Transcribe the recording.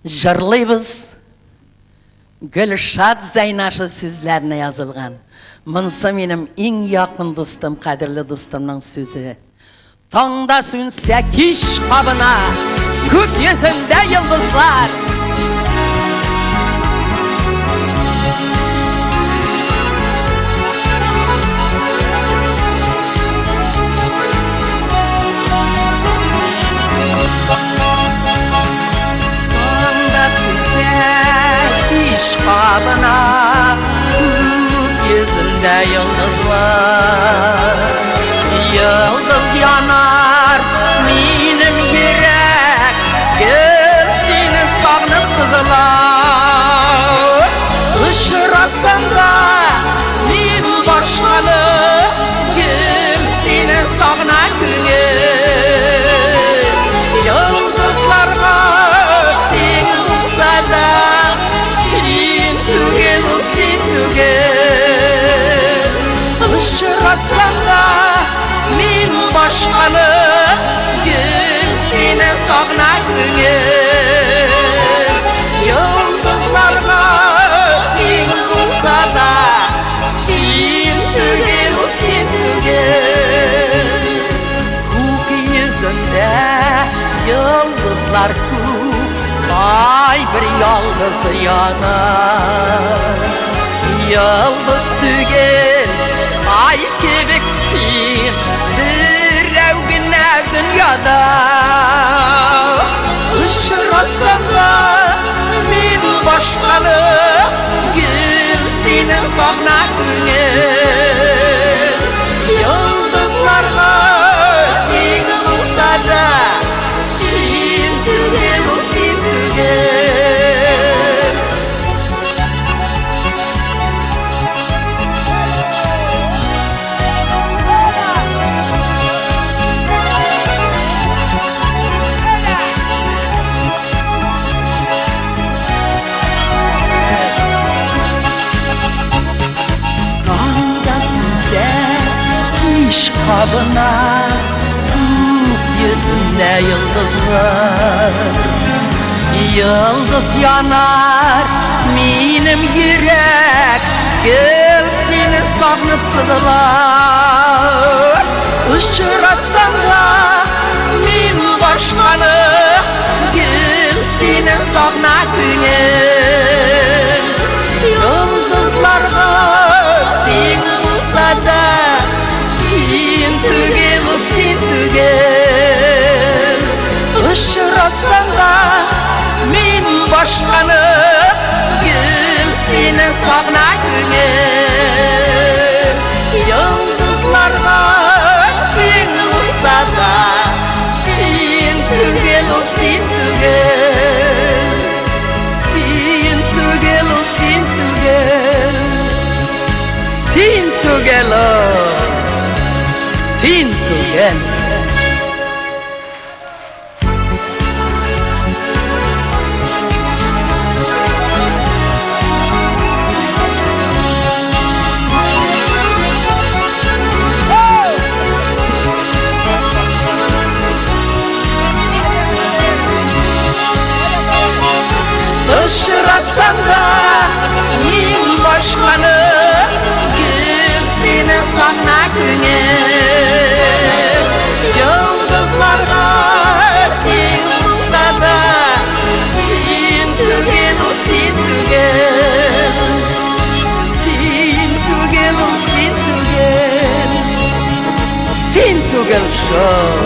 Җырлыйбыз. Гөлшат Зәйнашы сүзләренә язылган. Монсы минем иң якын дустым, кадерле дустымның сүзе. Таңда сүнсә кич кабына, күк йөзендә йолдызлар. Таңда сүнсә кич кабына, күк йөзендә йолдызлар. Йолдыз янар минем йөрәк, гел сине сагынып сызылар. Очратсам да мин башканы, гел сине сагына күңел. Йолдызларга тиң булса да, син түгел, син түгел. Очратсам да мин башканы, гел сине сагына күңел. Йолдызларга тиң булса да, син түгел, син түгел. Күк йөзендә йолдызлар күп, ай бер ялгыз яна. Йолдыз түгел, ай кебек син, берәү генә дөньяда. Очратсам да мин башканы, гел сине сагына күңел. Йолдызларга тиң булса да, син түгел, син түгел. Таңда сүнсә кич кабына, күк йөзендә йолдызлар. Йолдыз янар минем йөрәк, гел сине сагынып сызылар. Очратсам да мин башканы, гел сине сагына күңел. Йолдызларга тиң булса да, син түгел, син түгел. Очратсам да мин башканы, гел сине сагына күңел. Йолдызларга тиң булса да, син түгел, син түгел. Син түгел, син түгел. Син түгел, син түгел. Очратсам да мин башканы, гел сине сагына күңел. Йолдызларга тиң булса да, син түгел, син түгел. Син түгел, син түгел. Син түгел шул.